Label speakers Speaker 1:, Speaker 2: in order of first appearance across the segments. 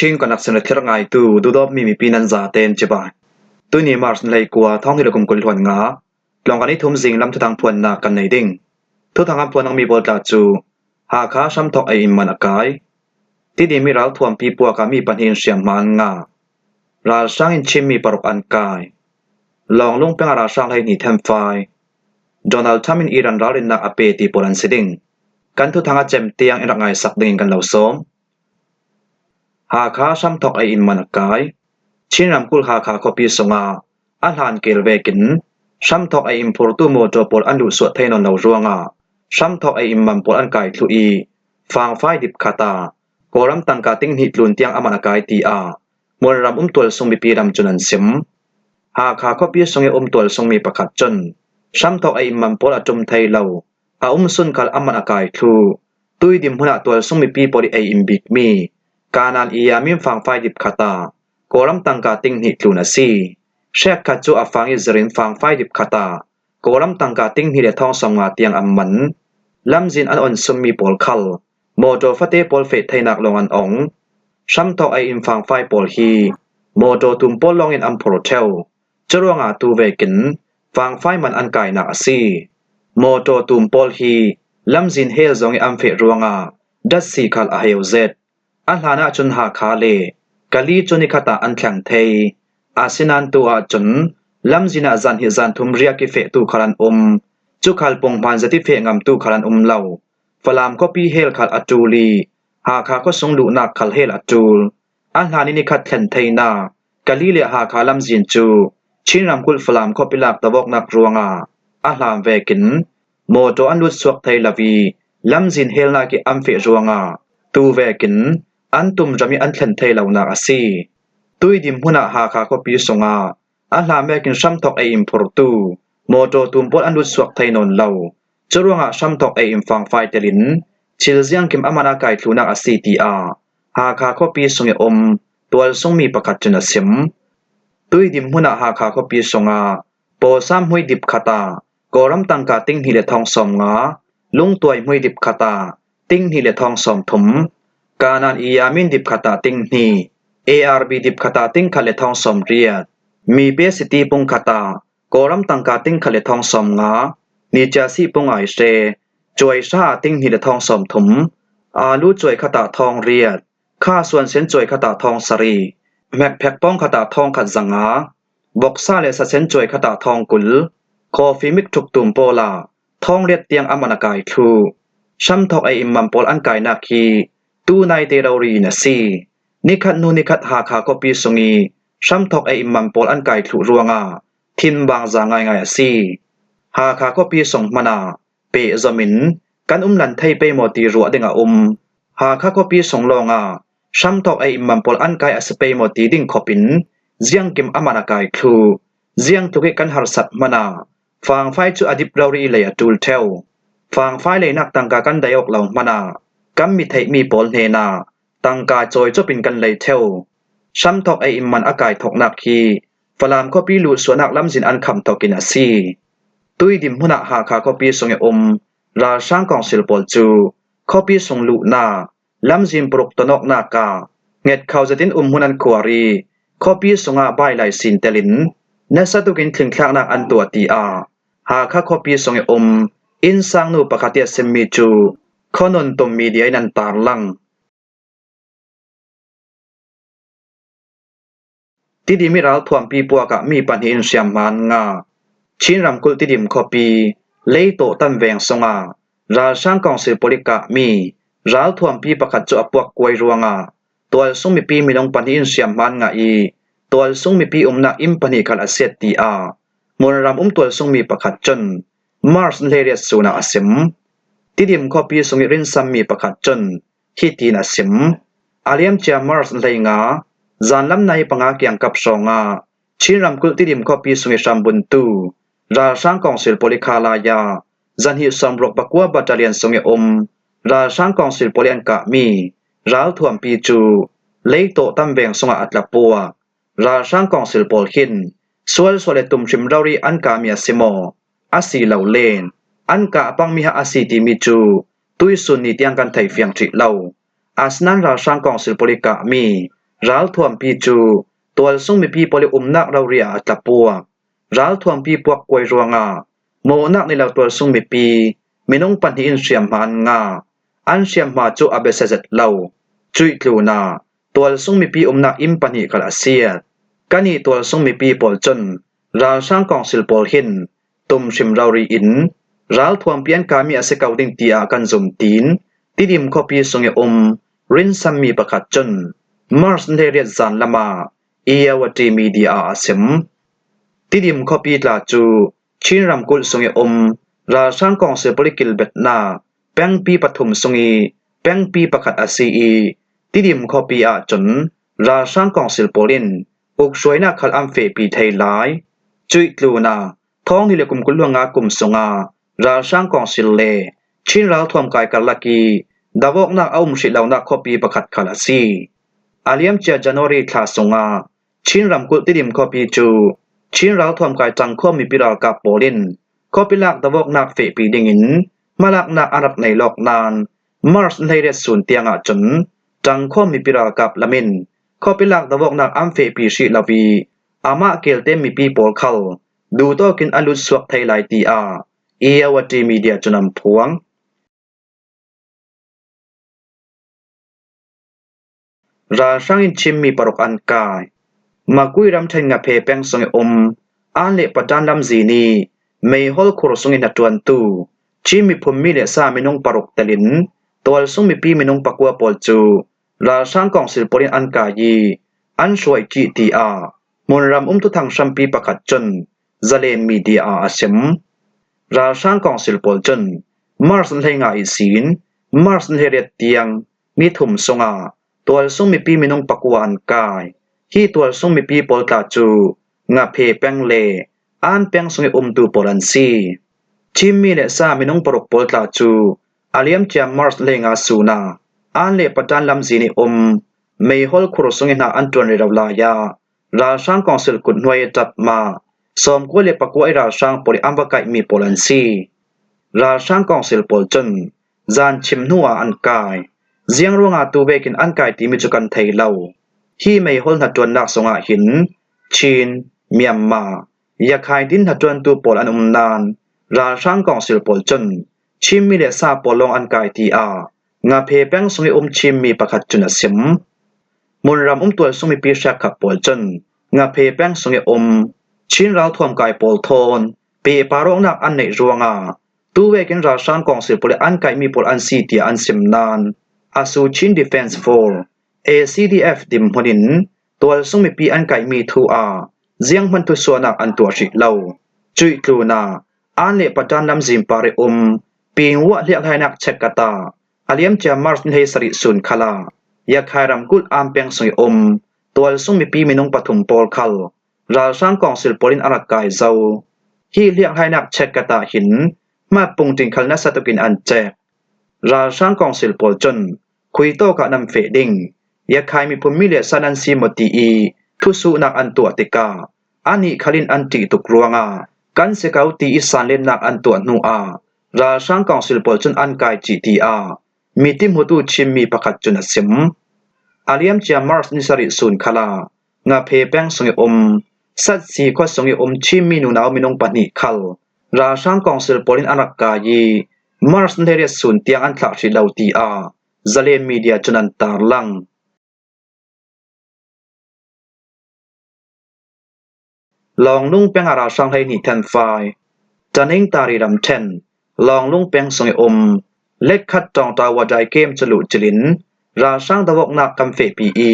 Speaker 1: Chin kan rak sim le thlir ngaitu duhdawtmi mipi nan zaten cibai. Tuni March ni 19 thawng le kum 25, tlawng kan i thum zing lam thuthang phuannak kan nei ding. Thuthang an phuan mi pawl tla cu Hakha hramthok ei in man a kai. Tidimi ralthuampi puak ah mi pahnih in hriamhma an ngah. Ralhrang in Chinmi paruk an kai. Lawnglung peng ah ralhrang 12 thenfai. Donald Trump in Iran ralrinnak a pe ti pawl an si ding. Kan thuthang a cem tiang in rak ngaisak ding in kan lo sawm. Hakha hramthok ei in man a kai. Chin ramkulh Hakha khuapi sungah a hlan kel vekin hramthok ei in phurtu mawṭaw pawl an luhsuah thai nawn lo ruangah hramthok ei in man pawl an kai thlu i fangfai dip khat ah Kawlram tangka tinghnih tlun tiang a man a kai tiah Hmunram um tualsung mipi ram cun an sim. Hakha khuapi sung i um tualsung mi pakhat cun hramthok ei in man pawl a ṭum thai lo. A um sunkhal a man a kai thlu. Tuidim hmun ah tualsung mipi pawl i ei in bikmi Kanan i a min fangfai dip khat ah Kawlram tangka tinghnih tlun a si. Hrek khat cu a fang i zir in fangfai dip khat ah Kawlram tangka tinghnih le thong 50 tiang an man. Lamzin an on summi pawl khal mawṭaw fate pawl fehtheinak lawng an ong. Hramthawk ei in fangfai pawl hi mawṭaw tum pawl lawng in an phor ṭheo. Curuangah tu vekin fangfai man an kainak a si. Mawṭaw tum pawl hi lamzin hel zong i an feh ruangah datsi khal a heu zet. A hlan ahcun Hakha le Kali cu nikhat ah an thleng thei. Asinain tu ahcun lamzin ah zan hi zan thum riak i fehtu khal an um. Cukhal punghman zat i feh ngamtu khal an um lo. Falam khuapi hel khal a ṭul i Hakha khuasung luhnak khal hel a ṭul. A hlan i nikhat thlen theinak Kali le Hakha lamzin cu Chin ramkulh Falam khuapi lak tawoknak ruangah a hlan vekin mawṭaw an lut chuak thai lo i lamzin helnak i an feh ruangah tu vekin an tumram i an thlen thai lonak a si. Tuidim hmun ah Hakha khuapi sungah a hlan vekin hramthok ei in phurtu mawṭaw tum pawl an lut chuak thai nawn lo. Curuangah hramthok ei in fangfai tel in thil ziangkim a man a kai thlunak a si tiah Hakha khuapi sung i um tualsungmi pakhat cun a chim. Tuidim hmun ah Hakha khuapi sungah pawsam hmui dip khat ah Kawlram tangka tinghnih le thong 50, lungtuai hmui dip khat ah tinghnih le thong 30, Kanan i Yamin dip khat ah tinghnih, ARB dip khat ah tingkhat le thong 80, Mipe City pung khat ah Kawlram tangka tingkhat le thong 50, Nichiasi pung ai hre, cuai hra ah tinghnih le thong 30, Alu cuai khat ah thong riat, Kha suansen cuai khat ah thong 7, hmekphek pawng khat ah thong khat 500, voksa le sasen cuai khat ah thong 20, coffee mikṭhuk tum pawl ah thong riat tiang a man a kai thlu. Hramthawk ei in man pawl an kainak hi tu naite rori in a si. Nikhat hnu nikhat Hakha khuapi sung i hramthawk ei in man pawl an kai thlu ruangah thinvangza ngaingai a si. Hakha khuapi sung hmanh ah pehzom in kan um lan thei pei maw ti ruah ding a um. Hakha khuapi sung lawngah hramthawk ei in man pawl an kai a si pei maw ti ding khop in ziangkim a man a kai thlu. Ziang tluk i kan harsat hmanh ah fangfai cu a dip rori i lei a ṭul ṭheo. Fangfai leinak tangka kan dai awk lo hmanh ah kan mi theihmi pawl hnenah tangka cawi cop in kan lei ṭheo. Hramthawk ei in man a kai thawknak hi Falam khuapi luhsuahnak lamzin an kham thawk in a si. Tuidim hmun ah Hakha khuapi sung i um ralhrang kongsil pawl cu khuapi sung luhnak lamzin paruk tonawknak ah hnget kho zat in umhmun an khuar i khuapi sungah bailai sin tel in nasa tuk in thlingthlaknak an tuah tiah Hakha khuapi sung i um innsang nu pakhat i a simmi cu Khuanun Tum media in an tarlang. Tidim i ralthuampi puak ah mi pahnih in hriamhma an ngah. Chin ramkulh Tidim khuapi Leitawh Tanveng sungah ralhrang council palik kahmi ralthuampi pakhat cu a puak kuai ruangah tualsung mipi minung pahnih in hriamhma an ngah i tualsung mipi umnak inn pahnih khal a siat tiah hmunram um tualsung mi pakhat cun March 18 sun ah a sim. Tidim khuapi sung i rinsammi pakhat cun Hitin a sim: A liamcia March 15, zanlam nai panga kiangkap hrawngah Chin ramkulh Tidim khuapi sung i hrambuntu ralhrang kongsil Polikhalaya zanhnih 69 battalion sung i um ralhrang kongsil pawl i an kahmi ralthuampi cu Leitawh Tamveng sungah a tla puak. Ralhrang kongsil pawl hin sualsual le tumhrim rori an kahmi a si maw? A si lo len. An kah pangmi ha a si timi cu tuisun ni tiang kan thei fiang rih lo. Asinain ralhrang kongsil pawl i kahmi Ralthuampi cu tualsung mipi pawl i umnak rori ah a tla puak. Ralthuampi puak kuai ruangah mawhnak nih lo tualsung mipi minung pahnih in hriamhma an ngah. An hriamhma cu a biasa zet lo. Cuih tlun ah tualsung mipi umnak inn pahnih khal a siat. Kan i tualsung mipi pawl cun ralhrang kongsil pawl hin tum hrim rori in ralthuampi an kaimi a si ko ding tiah kan zum tiin Tidim khuapi sung i um rinsammi pakhat cun March 18 zan lam ah Irrawaddy Media ah a chim. Tidim khuapi tla cu Chin ramkulh sung i um ralhrang kongsi palik kilbetnak pengpi pathum sung i pengpi pakhat a si i Tidim khuapi ahcun ralhrang kongsil pawl in ukhruainak khal an fehpi thai lai. Cuih tlun ah thawngni le kum 25 kum sungah ralhrang kongsil le Chin ralthuam kai karlak i dawknak a um hrih lonak khuapi pakhat khal a si. A liamcia January thla sungah Chin ramkulh Tidim khuapi cu Chin ralthuam kai cang kho mipi ralkap pawl in khuapi lak dawknak fehpi dingin hmalaknak an rak nei lawk nain March 18 sun tiang ahcun ṭangkhawm mipi ralkap lam in khuapi lak dawknak an fehpi hrih lo i amah kelte mipi pawl khal duhtawk in an lut suak thai lai tiah Irrawaddy Media cun an phuang. Ralhrang in chimmi paruk an kai. Makui ramṭhen Ngaphe peng sung i um Aan le Patan lamzi nih meihol khur sung in a ṭuantu Chin miphun mi le sa minung paruk tel in tualsung mipi minung pakua pawl cu ralhrang kongsil pawl in an kai i an hruai chih tiah hmunram um tuthang hrampi pakhat cun Zalen media ah a chim. Ralhrang kongsil pawl cun March 15 i siin March 18 tiang nithum sungah tualsung mipi minung pakua an kai. Hi tualsung mipi pawl tla cu Ngaphe peng le An peng sung i umtu pawl an si. Chinmi le sa minung paruk pawl tla cu a liamcia March lengah Suna, An le Patan lamzin i um meihol khur sung i hna an ṭuan rih lo lai ah ralhrang kongsil kut hnuai i ṭap ma 99 i ralhrang pawl i an va kaihmi pawl an si. Ralhrang kongsil pawl cun Zan chim hnu ah an kai. Ziang ruangah tu vekin an kai timi cu kan thei lo. Hi meihol hnaṭuannak zongah hin Chin, Myanmar, Yakhaidin hnaṭuantu pawl an um nain ralhrang kongsil pawl cun Chinmi le sa pawl lawng an kai tiah Ngaphe peng sung i um Chinmi pakhat cun a chim. Hmunram um tualsung mipi hriakkhat pawl cun Ngaphe peng sung i um Chin ralthuam kai pawl thawn pe rawknak an neih ruangah Tuwek in ralhrang kongsil pawl an kaihmi pawl an si tiah an chim nain Asu Chin Defence Force ACDF dimhmun in tualsung mipi an kaihmi thu ah zianghmanh thusuahnak an tuah hrih lo. Cuih tlun ah Aan le Patan lamzin par i um Pingwah hliahhlainak chekkat ah a liamcia March ni 17 sun khal ah Yakhai ramkulh Aan peng sung i um tualsung mipi minung pathum pawl khal Ralhrang kongsil pawl in a rak kai zau. Hi hliahhlainak chekkat ah hin hmatpungṭing khal nasa tuk in an cek. Ralhrang kongsil pawl cun khuitawk ah nan feh ding, Yakhai miphun mi le sa nan si maw ti i thusuhnak an tuah tikah anih khal in an ṭih tuk ruangah kan si ko ti i sanlennak an tuah hnu ah ralhrang kongsil pawl cun an kai chih tiah miti hmutu chimmi pakhat cun a chim. A liamcia March ni sarih sun khal ah Ngaphe peng sung i um Satsi khua sung i um Chinmi nunau minung pahnih khal ralhrang kongsil pawl in an rak kai i March 18 sun tiang an thlah hrih lo tiah Zalen media cun an tarlang. Lawnglung peng ah ralhrang 12 thenfai Taningtari ramthen Lawnglung peng sung i um Lekkhat Tawngta Wadai kem cu luhcilh in ralhrang dawknak kan fehpi i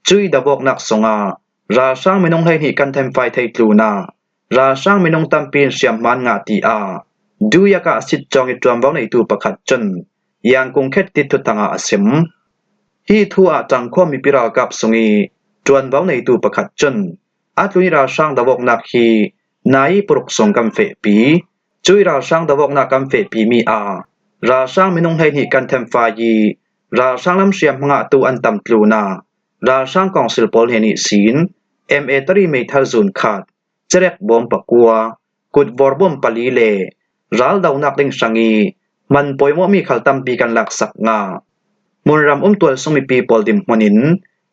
Speaker 1: Cui dawknak sungah ralhrang minung 12 kan thenfai thei tlun ah ralhrang minung tampi in hriamhman ngah ti ah Duyak ah sitcawng i ṭuanvo neitu pakhat cun Yangkung Khet ti thuthang ah a sim. Hi thu ah Tangkhua mipi ralkap sung i ṭuanvo neitu pakhat cun a tlun i ralhrang dawknak hi nai paruk sung kan fehpi. Cui ralhrang dawknak kan fehpimi ah ralhrang minung 12 kan thenfai i ralhrang lam hriam hmangah tu an tam tlun ah ralhrang kongsil pawl he nih sin MA3 meithal zun khat, cerek bawm pakua, kutvor bawm pali le raldonak ding hrang i man pawimawhmi khal tampi kan laksak nga. Hmunram umtual sung mipi pawl dimhmun in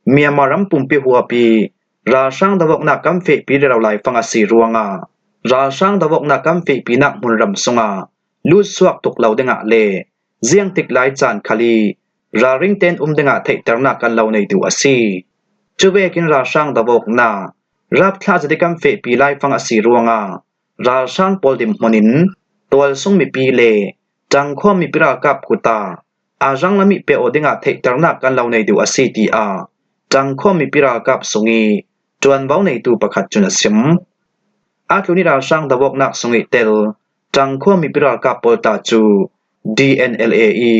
Speaker 1: Myanmar ram pumpi huap i ralhrang dohawknak kan fehpi rero laifang a si ruangah ralhrang dohawknak kan fehpinak hmunram sungah lutsuak tuk lo dingah le ziangtik lai caan khal i ralring tein um dingah theihternak kan lo neitu a si. Cu vekin ralhrang dohawknak rapthlah zati kan fehpi laifang a si ruangah ralhrang pawl dimhmun in tualsung mipi le ṭangkhua mipi ralkap kut ah aa ranglam i pe aw dingah theihternak kan lo nei duh a si tiah ṭangkhua mipi ralkap sung i ṭuanvo neitu pakhat cun a chim. Aa tlun i ralhrang dohawknak sung i tel ṭangkhua mipi ralkap pawl ta cu DNLA i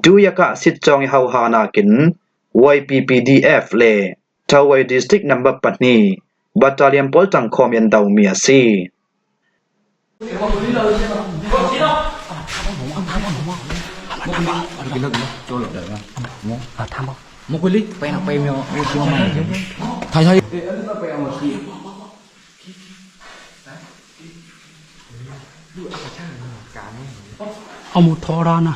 Speaker 1: Duyakah sitcawng i hauha nakin YPPDF le Thawei District Number pahnih Battalion pawl ṭangkhawm i an domi a si.
Speaker 2: Amu thorana.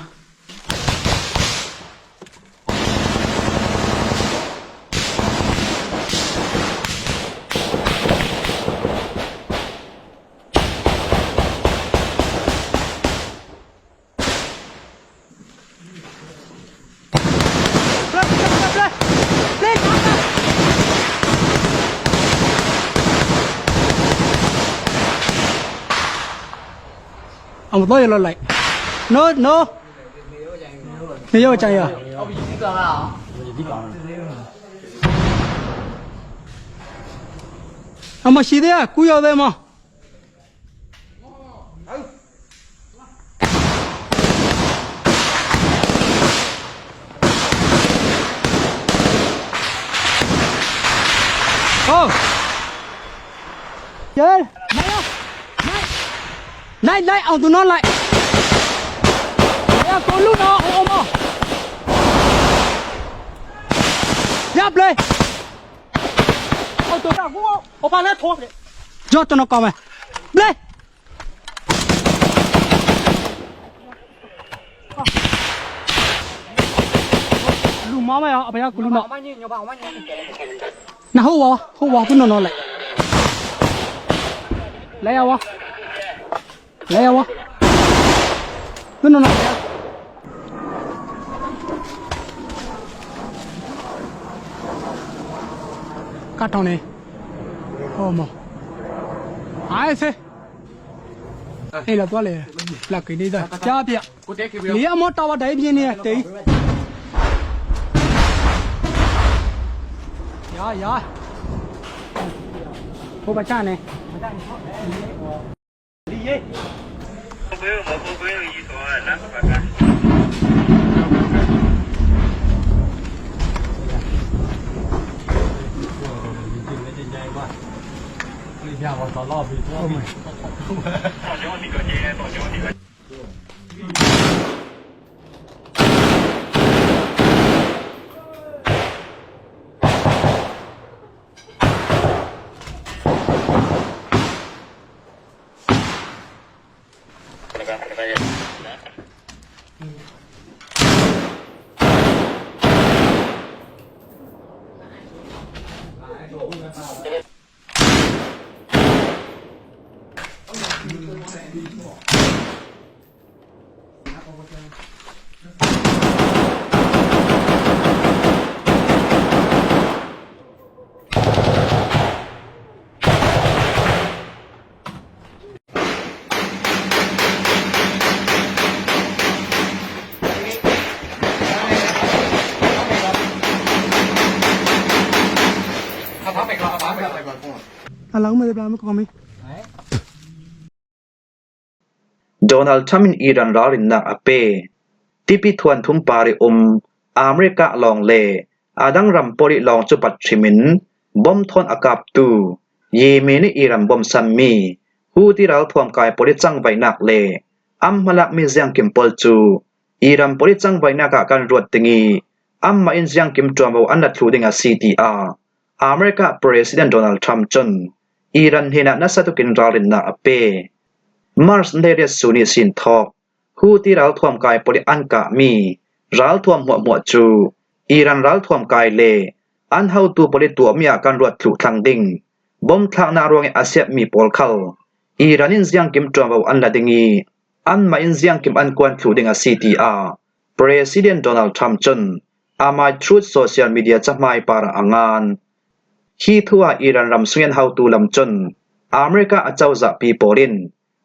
Speaker 2: Ông tôi lo lại. No, no. 没有加油。အမရှိသေးကူရောက်သေးမဟုတ်ရဲလိုက်လိုက်အောင်သူနော်လိုက်ရကိုလူနော်ဟိုမရပ်လေ
Speaker 3: 哦，对，我我把那拖回来。
Speaker 2: ကြောကျွန်တော်ကောင်းမယ်လေလူမမရအဖေကကလူနော်
Speaker 3: 我你，你把我你。
Speaker 2: နဟိုဝါဟိုဝါသူနော်နော်လိုက်လဲရဝါလဲရဝါသူနော်နော်ကတ်ထောင်းနေဟောမအိုင်ဆေအေးလာတော့လေလာကိနေတာကြားပြ
Speaker 3: 我点给
Speaker 2: လေအမောတာဝတိုင်းပြင်းနေတေးရာရာဟိုပါချနေ အလောင်းမပြမကောင်းမေး
Speaker 1: Donald Trump in Iran ralrinnak a pe. Tipi thuan thum par i um America lawng le a dang ram pawl i lawng cu pat hrim in bom thawn a kaptu Yemen i Iran bawmchanmi Houthi ralthuam kai pawl i cangvaihnak le an hmalakmi ziangkim pawl cu Iran pawl i cangvaihnak ah kan ruat ding i anmah in ziangkim ṭuanvo an rat thlu ding a si tiah America President Donald Trump cun Iran hnenah nasa tukin ralrinnak a pe. Mars nariat su nih sin thawk Houthi ralthuam kai pawl i an kahmi ralthuam hmuahhmuah cu Iran ralthuam kai le An hotu pawl i tuahmi ah kan ruat thlu thlang ding. Bom thlaknak ruang i a siapmi pawl khal Iran in ziangkim ṭuanvo an la ding i anmah in ziangkim an kuan thlu ding a si tiah President Donald Trump cun amah Truth Social media cahmai par ah a ngan. Hi thu ah Iran ram sungin hotu lam cun America acozahpi pawl in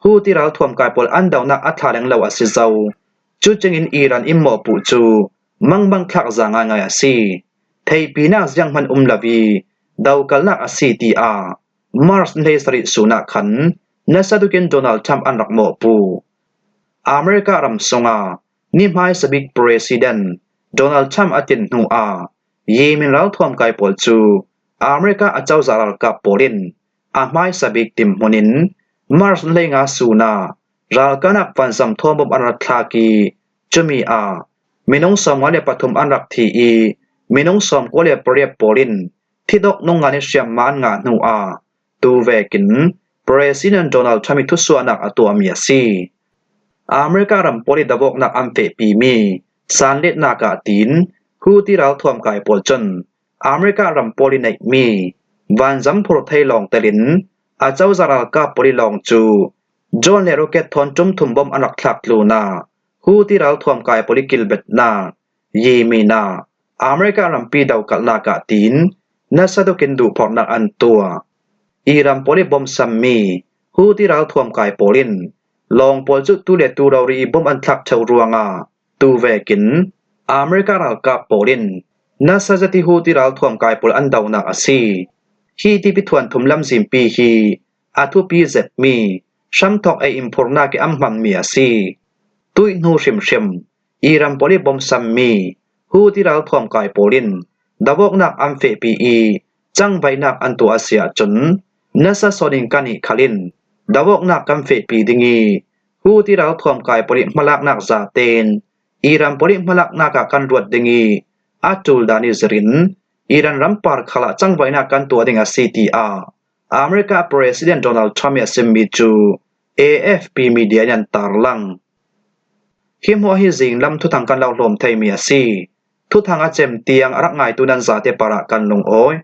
Speaker 1: Houthi ralthuam kai pawl an dohnak a thla leng lo a si zau. Cucungin Iran in mawhpuh cu mangbang thlak za ngaingai a si. Theipinak zianghmanh um lo i dokalnak a si tiah March 17 sun ah khan nasa tukin Donald Trump an rak mawhpuh. America ram sungah ni hmaisa bik President Donald Trump a tin hnu ah Yemen ralthuam kai pawl cu America acozah ralkap pawl in a hmaisa bik timhmun in March 15 sun ah ralkahnak vansam thuambawm an rak thlak i cumi ah minung 53 an rak thi i minung 98 pawl in thidok nungan i hriamngan an ngah hnu ah tuvek in President Donald Trump i thusuahnak a tuahmi a si. America ram pawl i dawknak an fehpimi sanletnak ah tiin Houthi ralthuam kai pawl cun America ram pawl i neihmi vanzam phur thei lawng tel in acozah ralkap pawl i lawng cu drone le rocket thawn tum thum bom an rak thlak tlun ah Houthi ralthuam kai pawl i kilbetnak Yemen ah America rampi dokalnak ah tiin nasa tukin duhphorhnak an tuah. Iran pawl i bom sammi Houthi ralthuam kai pawl in lawng pawl cu tu le tu rori i bom an thlak theo ruangah tuvek in America ralkap pawl in nasa zati Houthi ralthuam kai pawl an donak a si. Hi tipi thuan thum lamzimpi hi a thupi zetmi hramthawk ei in phurnak i an hmanmi a si. Tuih hnu hrimhrim Iran pawl i bawmsammi Houthi ralthuam kai pawl in dawawknak an fehpi i cangvaihnak an tuah a si ahcun nasa sawn in kan i khal in dawawknak kan fehpi ding i Houthi ralthuam kai pawl i hmalaknak zatein Iran pawl i hmalaknak ah kan ruat ding i a ṭul dan i zir in Iran ram par khal ah cangvaihnak kan tuah ding a si tiah America President Donald Trump i a chimmi cu AFP media in an tarlang. Hi hmuah hi zinglam thuthang kan lo hlawm theimi a si. Thuthang a cem tiang a rak ngaitu nan zate par ah kan lungawi.